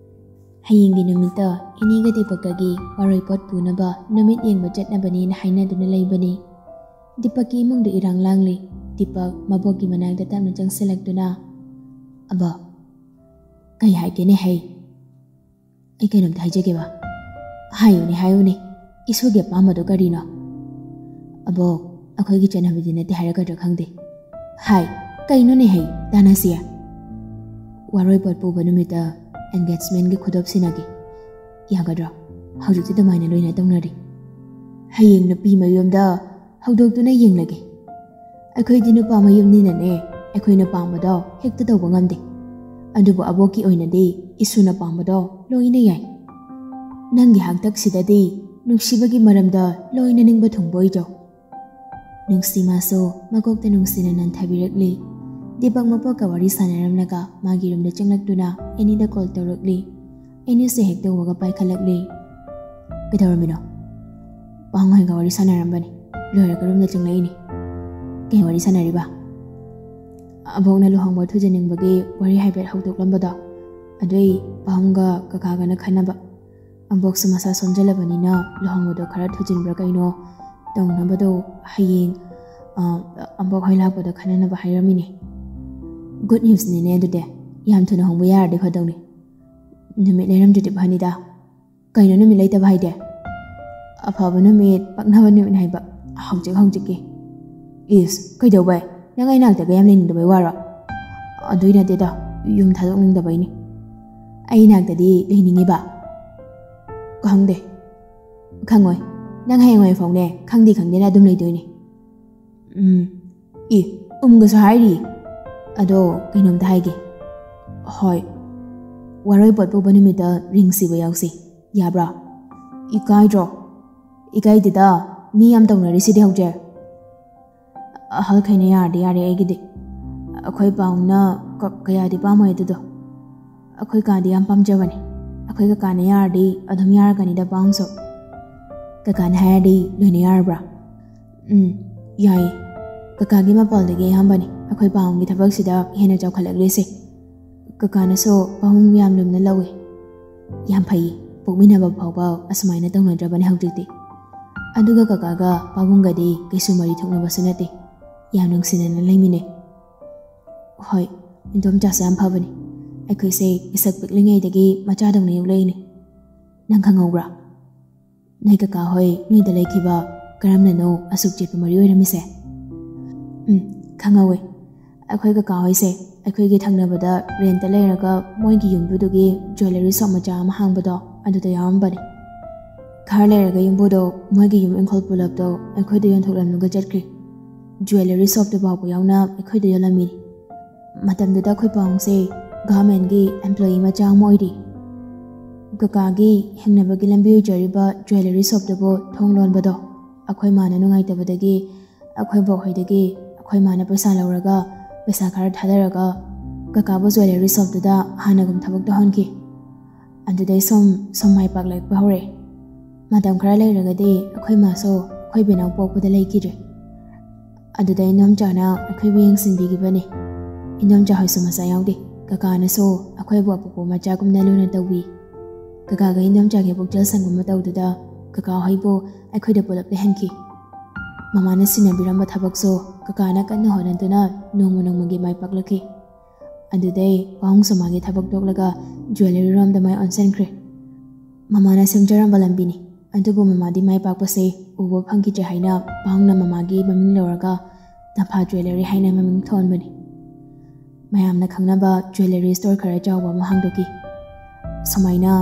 ꯍꯌꯦꯡꯒꯤ ꯅꯨꯃꯤꯠꯇ ꯑꯦꯅꯤꯒ ꯗꯤꯄꯛꯀꯒꯤ ꯋꯥꯔꯣꯏꯄꯣꯠ ꯄꯨꯅꯕ ꯅꯨꯃꯤꯠ ꯌꯦꯡꯕ ꯆꯠꯅꯕꯅꯦꯅ ꯍꯥꯏꯅꯗꯨꯅ ꯂꯩꯕꯅꯤ꯫ ꯗꯤꯄꯛꯀꯤ ꯏꯃꯨꯡꯗ ꯏꯔꯥꯡ ꯂꯥꯡꯂꯤ꯫ ꯗꯤꯄꯛ ꯃꯕꯣꯛꯀꯤ ꯃꯅꯥꯛꯇ ꯇꯞꯅ ꯆꯪꯁꯤꯜꯂꯛꯇꯨꯅ, "ꯑꯕꯣꯛ, ꯀꯩ ꯍꯥꯏꯒꯦꯅꯦ ꯍꯩ?" "ꯑꯩ ꯀꯩꯅꯣꯝꯇ ꯍꯥꯏꯖꯒꯦꯕ꯫" "ꯍꯥꯏꯌꯨꯅꯦ, ꯍꯥꯏꯌꯨꯅꯦ꯫ ꯏꯁꯣꯔꯒꯤ ꯑꯄꯥꯝꯕꯗꯣ ꯀꯔꯤꯅꯣ?" "ꯑꯕꯣꯛ, ꯑꯩꯈꯣꯏꯒꯤ ꯆꯠꯅꯕꯤꯗꯤ ꯅꯠꯇꯦ ꯍꯥꯏꯔꯛꯀꯗ꯭ꯔꯥ ꯈꯪꯗꯦ꯫" "ꯍꯥꯏ, ꯀꯩꯅꯣꯅꯦ ꯍꯩ, ꯇꯥꯟꯅꯁꯤ꯫" "ꯋꯥꯔꯣꯏꯄꯣꯠ ꯄꯨꯕ ꯅꯨꯃꯤꯠꯇ ꯑꯦꯡꯒꯦꯖꯃꯦꯟꯒꯤ ꯈꯨꯗꯣꯞ ꯁꯤꯟꯅꯒꯦ꯫ ꯌꯥꯒꯗ꯭ꯔꯣ? ꯍꯧꯖꯤꯛꯇꯤ ꯑꯗꯨꯃꯥꯏꯅ ꯂꯣꯏꯅ ꯇꯧꯅꯔꯤ꯫" "ꯍꯌꯦꯡ ꯅꯨꯄꯤ ꯃꯌꯨꯝꯗ ꯍꯧꯗꯣꯛꯇꯨꯅ ꯌꯦꯡꯂꯒꯦ꯫ ꯑꯩꯈꯣꯏꯗꯤ ꯅꯨꯄꯥ ꯃꯌꯨꯝꯅꯤꯅꯅꯦ, ꯑꯩꯈꯣꯏꯅ ꯄꯥꯝꯕꯗꯣ ꯍꯦꯛꯇ ꯇꯧꯕ ꯉꯝꯗꯦ꯫ ꯑꯗꯨꯕꯨ ꯑꯕꯣꯛꯀꯤ ꯑꯣꯏꯅꯗꯤ ꯏꯁꯨꯅ ꯄꯥꯝꯕꯗꯣ ꯂꯣꯏꯅ ꯌꯥꯏ꯫ ꯅꯪꯒꯤ ꯍꯥꯛꯇꯛꯁꯤꯗꯗꯤ ꯅꯨꯡꯁꯤꯕꯒꯤ ꯃꯔꯝꯗ ꯂꯣꯏꯅ ꯅꯤꯡꯕ ꯊꯨꯡꯕ ꯑꯣꯏꯖꯧ꯫" ꯅꯨꯡꯁꯤ ꯃꯥꯁꯨ ꯃꯀꯣꯛꯇ ꯅꯨꯡꯁꯤꯅ ꯅꯟꯊꯕꯤꯔꯛꯂꯤ꯫ ꯗꯤꯄꯛ ꯃꯄꯣꯛꯀ ꯋꯥꯔꯤ ꯁꯥꯟꯅꯔꯝꯂꯒ ꯃꯥꯒꯤ ꯔꯨꯝꯗ ꯆꯪꯂꯛꯇꯨꯅ ꯑꯦꯅꯤꯗ ꯀꯣꯜ ꯇꯧꯔꯛꯂꯤ꯫ ꯑꯦꯅꯤꯁꯦ ꯍꯦꯛ ꯇꯧꯕꯒ ꯄꯥꯏꯈꯠꯂꯛꯂꯤ꯫ "ꯀꯩꯗꯧꯔꯝꯃꯤꯅꯣ?" "ꯄꯥꯎꯉꯩꯒ ꯋꯥꯔꯤ ꯁꯥꯟꯅꯔꯝꯕꯅꯤ, ꯂꯣꯏꯔꯒ ꯔꯨꯝꯗ ꯆꯪꯂꯛꯏꯅꯤ꯫" "ꯀꯩ ꯋꯥꯔꯤ ꯁꯥꯟꯅꯔꯤꯕ?" "ꯑꯕꯣꯛꯅ ꯂꯨꯍꯣꯡꯕ ꯊꯨꯖꯤꯟꯅꯤꯡꯕꯒꯤ ꯋꯥꯔꯤ ꯍꯥꯏꯐꯦꯠ ꯍꯧꯗꯣꯛꯂꯝꯕꯗꯣ, ꯑꯗꯨꯏ ꯄꯥꯎꯉꯒ ꯀꯀꯥꯒꯅ ꯈꯟꯅꯕ꯫ ꯑꯕꯣꯛꯁꯨ ꯃꯁꯥ ꯁꯣꯟꯖꯜꯂꯕꯅꯤꯅ ꯂꯨꯍꯣꯡꯕꯗꯣ ꯈꯔ ꯊꯨꯖꯤꯟꯕ꯭ꯔꯥ ꯀꯩꯅꯣ ꯇꯧꯅꯕꯗꯣ ꯍꯌꯦꯡ, ꯑ, ꯑꯕꯣꯛ ꯍꯣꯏ ꯂꯥꯛꯄꯗ ꯈꯟꯅꯅꯕ ꯍꯥꯏꯔꯝꯃꯤꯅꯦ꯫" "ꯒꯨꯗ ꯅ꯭ꯌꯨꯁꯅꯤꯅꯦ ꯑꯗꯨꯗꯤ꯫ ꯌꯥꯝ ꯊꯨꯅ ꯍꯣꯡꯕ ꯌꯥꯔꯗꯤ ꯐꯗꯧꯅꯤ꯫ ꯅꯨꯃꯤꯠ ꯂꯩꯔꯝꯗ꯭ꯔꯗꯤ ꯐꯅꯤꯗ꯫" "ꯀꯩꯅꯣ ꯅꯨꯃꯤꯠ ꯂꯩꯇꯕ ꯍꯥꯏꯗꯤ?" "ꯑꯐꯕ ꯅꯨꯃꯤꯠ, ꯄꯛꯅꯕ ꯅꯨꯃꯤꯠ ꯍꯥꯏꯕ, ꯍꯧꯖꯤꯛ ꯍꯧꯖꯤꯛꯀꯤ꯫" "ꯏꯁ, ꯀꯩꯗꯧꯕꯩ? ꯅꯪ ꯑꯩ ꯅꯥꯛꯇꯒ ꯌꯥꯝ ꯂꯩꯅꯤꯡꯗꯕꯩ ꯋꯥꯔꯣ?" "ꯑꯗꯨꯏ ꯅꯠꯇꯦꯗ, ꯌꯨꯝ ꯊꯥꯗꯣꯛꯅꯤꯡꯗꯕꯩꯅꯤ꯫" "ꯑꯩ ꯅꯥꯛꯇꯗꯤ ꯂꯩꯅꯤꯡꯉꯤꯕ?" "ꯈꯪꯗꯦ, ꯈꯪꯉꯣꯏ꯫ ꯅꯪ ꯍꯌꯦꯡꯋꯥꯏ ꯐꯥꯎꯅꯦ ꯈꯪꯗꯦ ꯈꯪꯗꯦꯅ ꯑꯗꯨꯝ ꯂꯩꯗꯣꯏꯅꯦ꯫" "ꯎꯝ, ꯏ, ꯎꯝꯒꯁꯨ ꯍꯥꯏꯔꯤ꯫ ꯑꯗꯣ ꯀꯩꯅꯣꯝꯇ ꯍꯥꯏꯒꯦ꯫" "ꯍꯣꯏ꯫" "ꯋꯥꯔꯣꯏ ꯄꯣꯠ ꯄꯨꯕ ꯅꯨꯃꯤꯠꯇ ꯔꯤꯡ ꯁꯤꯕ ꯌꯥꯎꯁꯤ, ꯌꯥꯕ꯭ꯔꯥ?" "ꯏꯀꯥꯏꯗ꯭ꯔꯣ?" "ꯏꯀꯥꯏꯗꯦꯗ, ꯃꯤ ꯌꯥꯝ ꯇꯧꯅꯔꯤꯁꯤꯗꯤ ꯍꯧꯖꯤꯛ꯫" "ꯑꯍꯜꯈꯩꯅ ꯌꯥꯔꯗꯤ ꯌꯥꯔꯦ ꯑꯩꯒꯤꯗꯤ꯫ ꯑꯩꯈꯣꯏ ꯄꯥꯎꯅ ꯀ-, ꯀꯌꯥꯗꯤ ꯄꯥꯝꯃꯣꯏ ꯑꯗꯨꯗꯣ꯫" ꯑꯩꯈꯣꯏ ꯀꯥꯗꯤ ꯌꯥꯝ ꯄꯥꯝꯖꯕꯅꯦ꯫ ꯑꯩꯈꯣꯏ ꯀꯀꯥꯅ ꯌꯥꯔꯗꯤ ꯑꯗꯨꯝ ꯌꯥꯔꯛꯀꯅꯤꯗ ꯄꯥꯎꯁꯨ꯫ ꯀꯀꯥꯅ ꯍꯥꯏꯔꯗꯤ ꯂꯣꯏꯅ ꯌꯥꯔꯕ꯭ꯔꯥ? ꯎꯝ, ꯌꯥꯏꯌꯦ꯫ ꯀꯀꯥꯒꯤ ꯃꯄꯥꯜꯗꯒꯤ ꯑꯌꯥꯝꯕꯅꯦ ꯑꯩꯈꯣꯏ ꯄꯥꯎꯒꯤ ꯊꯕꯛꯁꯤꯗ ꯍꯦꯟꯅ ꯆꯥꯎꯈꯠꯂꯛꯂꯤꯁꯦ꯫ ꯀꯀꯥꯅꯁꯨ ꯄꯥꯎ ꯌꯥꯝ ꯂꯨꯝꯅ ꯂꯧꯏ꯫ ꯌꯥꯝ ꯐꯩ, ꯄꯣꯛꯃꯤꯟꯅꯕ ꯐꯥꯎꯕ ꯑꯁꯨꯃꯥꯏꯅ ꯇꯧꯅꯗ꯭ꯔꯕꯅꯦ ꯍꯧꯖꯤꯛꯇꯤ꯫ ꯑꯗꯨꯒ ꯀꯀꯥꯒ ꯄꯥꯕꯨꯡꯒꯗꯤ ꯀꯩꯁꯨ ꯃꯔꯤ ꯊꯣꯛꯅꯕꯁꯨ ꯅꯠꯇꯦ, ꯌꯥꯝ ꯅꯨꯡꯁꯤꯅꯅ ꯂꯩꯃꯤꯟꯅꯩ꯫ ꯍꯣꯏ, ꯏꯟꯗꯣꯝꯆꯥꯁꯨ ꯌꯥꯝ ꯐꯕꯅꯤ꯫ ꯑꯩꯈꯣꯏꯁꯦ ꯄꯤꯁꯛ ꯄꯤꯛꯂꯤꯉꯩꯗꯒꯤ ꯃꯆꯥꯗꯧꯅ ꯌꯣꯛꯂꯛꯏꯅꯦ꯫ ꯅꯪ ꯈꯪꯍꯧꯕ꯭ꯔꯥ? ꯅꯣꯏ ꯀꯀꯥ ꯍꯣꯏ ꯅꯣꯏꯗ ꯂꯩꯈꯤꯕ ꯀꯔꯝꯅꯅꯣ ꯑꯁꯨꯛ ꯆꯦꯠꯄ ꯃꯔꯤ ꯑꯣꯏꯔꯝꯃꯤꯁꯦ? ꯎꯝ, ꯈꯪꯍꯧꯋꯦ꯫ ꯑꯩꯈꯣꯏ ꯀꯀꯥ ꯍꯣꯏꯁꯦ ꯑꯩꯈꯣꯏꯒꯤ ꯊꯪꯅꯕꯗ ꯔꯦꯟꯇ ꯂꯩꯔꯒ ꯃꯣꯏꯒꯤ ꯌꯨꯝꯕꯨꯗꯨꯒꯤ ꯖ꯭ꯋꯦꯂꯔꯤ ꯁꯣꯞ ꯃꯆꯥ ꯑꯃ ꯍꯥꯡꯕꯗꯣ ꯑꯗꯨꯗ ꯌꯥꯎꯔꯝꯕꯅꯤ꯫ ꯈꯔ ꯂꯩꯔꯒ ꯌꯨꯝꯕꯨꯗꯣ ꯃꯣꯏꯒꯤ ꯌꯨꯝ ꯏꯪꯈꯣꯜ ꯄꯨꯂꯞꯇꯣ ꯑꯩꯈꯣꯏꯗ ꯌꯣꯟꯊꯣꯛꯂꯝꯂꯒ ꯆꯠꯈ꯭ꯔꯦ꯫ ꯖ꯭ꯋꯦꯂꯔꯤ ꯁꯣꯞꯇꯨ ꯐꯥꯎꯕ ꯌꯥꯎꯅ ꯑꯩꯈꯣꯏꯗ ꯌꯣꯜꯂꯝꯃꯤꯅꯤ꯫ ꯃꯇꯝꯗꯨꯗ ꯑꯩꯈꯣꯏ ꯄꯥꯎꯁꯦ ꯒꯚꯔꯟꯃꯦꯟꯒꯤ ꯑꯦꯝꯄ꯭ꯂꯣꯌꯤ ꯃꯆꯥ ꯑꯃ ꯑꯣꯏꯔꯤ꯫ ꯀꯀꯥꯒꯤ ꯍꯤꯡꯅꯕꯒꯤ ꯂꯝꯕꯤ ꯑꯣꯏꯖꯔꯤꯕ ꯖ꯭ꯋꯦꯂꯔꯤ ꯁꯣꯞꯇꯨꯕꯨ ꯊꯣꯡ ꯂꯣꯟꯕꯗꯣ ꯑꯩꯈꯣꯏ ꯃꯥꯅ ꯅꯨꯡꯉꯥꯏꯇꯕꯗꯒꯤ ꯑꯩꯈꯣꯏ ꯕꯣꯛꯍꯣꯏꯗꯒꯤ ꯑꯩꯈꯣꯏ ꯃꯥꯅ ꯄꯩꯁꯥ ꯂꯧꯔꯒ, ꯄꯩꯁꯥ ꯈꯔ ꯊꯥꯗꯔꯒ ꯀꯀꯥꯕꯨ ꯖ꯭ꯋꯦꯂꯔꯤ ꯁꯣꯞꯇꯨꯗ ꯍꯥꯟꯅꯒꯨꯝ ꯊꯕꯛ ꯇꯧꯍꯟꯈꯤ꯫ ꯑꯗꯨꯗꯩ ꯁꯨꯝ ꯁꯨꯝ ꯃꯥꯏ ꯄꯥꯛꯂꯛꯄ ꯍꯧꯔꯛꯑꯦ꯫ ꯃꯇꯝ ꯈꯔ ꯂꯩꯔꯒꯗꯤ ꯑꯩꯈꯣꯏ ꯃꯥꯁꯨ ꯑꯩꯈꯣꯏ ꯕꯦꯅꯥꯎ ꯄꯣꯛꯄꯗ ꯂꯩꯈꯤꯗ꯭ꯔꯦ꯫ ꯑꯗꯨꯗ ꯏꯟꯗꯣꯝꯆꯥꯅ ꯑꯩꯈꯣꯏꯕꯨ ꯌꯦꯡꯁꯤꯟꯕꯤꯈꯤꯕꯅꯤ꯫ ꯏꯟꯗꯣꯝꯆꯥ ꯍꯣꯏꯁꯨ ꯃꯆꯥ ꯌꯥꯎꯗꯦ꯫ ꯀꯀꯥꯅꯁꯨ ꯑꯩꯈꯣꯏꯕꯨ ꯑꯄꯣꯛꯄ ꯃꯆꯥꯒꯨꯝꯅ ꯂꯨꯅ ꯇꯧꯕꯤ꯫ ꯀꯀꯥꯒ ꯏꯟꯗꯣꯝꯆꯥꯒꯤ ꯄꯨꯛꯆꯦꯜ ꯁꯪꯕ ꯃꯇꯧꯗꯨꯗ ꯀꯀꯥ ꯍꯣꯏꯕꯨ ꯑꯩꯈꯣꯏꯗ ꯄꯨꯂꯞ ꯂꯩꯍꯟꯈꯤ꯫ ꯃꯃꯥꯅ ꯁꯤꯟꯅꯕꯤꯔꯝꯕ ꯊꯕꯛꯁꯨ ꯀꯀꯥꯅ ꯀꯟꯅ ꯍꯣꯠꯅꯗꯨꯅ ꯅꯣꯡꯃ ꯅꯣꯡꯃꯒꯤ ꯃꯥꯏ ꯄꯥꯛꯂꯛꯈꯤ꯫ ꯑꯗꯨꯗꯩ ꯄꯥꯎꯡꯁꯨ ꯃꯥꯒꯤ ꯊꯕꯛ ꯇꯣꯛꯂꯒ ꯖ꯭ꯋꯦꯂꯔꯤ ꯔꯣꯝꯗ ꯃꯥꯏ ꯑꯣꯟꯁꯤꯟꯈ꯭ꯔꯦ꯫ ꯃꯃꯥꯅ ꯁꯦꯝꯖꯔꯝꯕ ꯂꯝꯕꯤꯅꯤ, ꯑꯗꯨꯕꯨ ꯃꯃꯥꯗꯤ ꯃꯥꯏ ꯄꯥꯛꯄꯁꯦ ꯎꯕ ꯐꯪꯈꯤꯗ꯭ꯔꯦ ꯍꯥꯏꯅ ꯄꯥꯎꯡꯅ ꯃꯃꯥꯒꯤ ꯃꯃꯤꯡ ꯂꯧꯔꯒ ꯇꯝꯐꯥ ꯖ꯭ꯋꯦꯂꯔꯤ ꯍꯥꯏꯅ ꯃꯃꯤꯡ ꯊꯣꯟꯕꯅꯤ꯫ ꯃꯌꯥꯝꯅ ꯈꯪꯅꯕ ꯖ꯭ꯋꯦꯂꯔꯤ ꯁ꯭ꯇꯣꯔ ꯈꯔ ꯆꯥꯎꯕ ꯑꯃ ꯍꯥꯡꯗꯣꯛꯈꯤ꯫ ꯁꯨꯃꯥꯏꯅ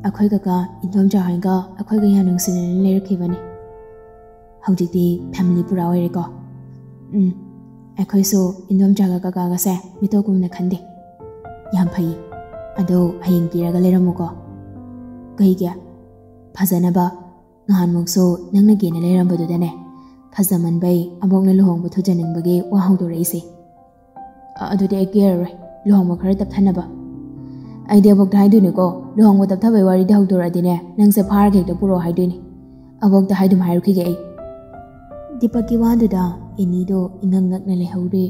ꯑꯩꯈꯣꯏ ꯀꯀꯥ ꯏꯟꯗꯣꯝꯆꯥ ꯍꯣꯏꯒ ꯑꯩꯈꯣꯏꯒ ꯌꯥꯝ ꯅꯨꯡꯁꯤꯅꯅ ꯂꯩꯔꯛꯈꯤꯕꯅꯤ꯫ ꯍꯧꯖꯤꯛꯇꯤ ꯐꯦꯃꯤꯂꯤ ꯄꯨꯔꯥ ꯑꯣꯏꯔꯦꯀꯣ꯫ ꯎꯝ, ꯑꯩꯈꯣꯏꯁꯨ ꯏꯟꯗꯣꯝꯆꯥꯒ ꯀꯀꯥꯒꯁꯦ ꯃꯤꯇꯣꯞꯀꯨꯝꯅ ꯈꯟꯗꯦ꯫ ꯌꯥꯝ ꯐꯩ꯫ ꯑꯗꯣ ꯍꯌꯦꯡ ꯀꯦꯔꯒ ꯂꯩꯔꯝꯃꯨꯀꯣ꯫ ꯀꯩꯒꯤ? ꯐꯖꯅꯕ꯫ ꯅꯍꯥꯟꯃꯨꯛꯁꯨ ꯅꯪꯅ ꯀꯦꯅ ꯂꯩꯔꯝꯕꯗꯨꯗꯅꯦ, ꯐꯖꯃꯟꯕꯩ ꯑꯕꯣꯛꯅ ꯂꯨꯍꯣꯡꯕ ꯊꯨꯖꯅꯤꯡꯕꯒꯤ ꯋꯥ ꯍꯧꯗꯣꯔꯛꯏꯁꯦ꯫ ꯑ-, ꯑꯗꯨꯗꯤ ꯑꯩ ꯀꯦꯔꯔꯣꯏ꯫ ꯂꯨꯍꯣꯡꯕ ꯈꯔ ꯇꯞꯊꯅꯕ꯫ ꯑꯩꯗꯤ ꯑꯕꯣꯛꯇ ꯍꯥꯏꯗꯣꯏꯅꯤꯀꯣ, ꯂꯨꯍꯣꯡꯕ ꯇꯞꯊꯕꯩ ꯋꯥꯔꯤꯗꯤ ꯍꯧꯗꯣꯔꯛꯑꯗꯤꯅꯦ, ꯅꯪꯁꯦ ꯐꯥꯔꯒ ꯍꯦꯛꯇ ꯄꯨꯔꯛꯑꯣ ꯍꯥꯏꯗꯣꯏꯅꯤ꯫ ꯑꯕꯣꯛꯇ ꯍꯥꯏꯗꯨꯝ ꯍꯥꯏꯔꯨꯈꯤꯒꯦ ꯑꯩ꯫ ꯗꯤꯄꯛꯀꯤ ꯋꯥꯗꯨꯗ ꯑꯦꯅꯤꯗꯣ ꯏꯉꯛ ꯉꯛꯅ ꯂꯩꯍꯧꯔꯦ꯫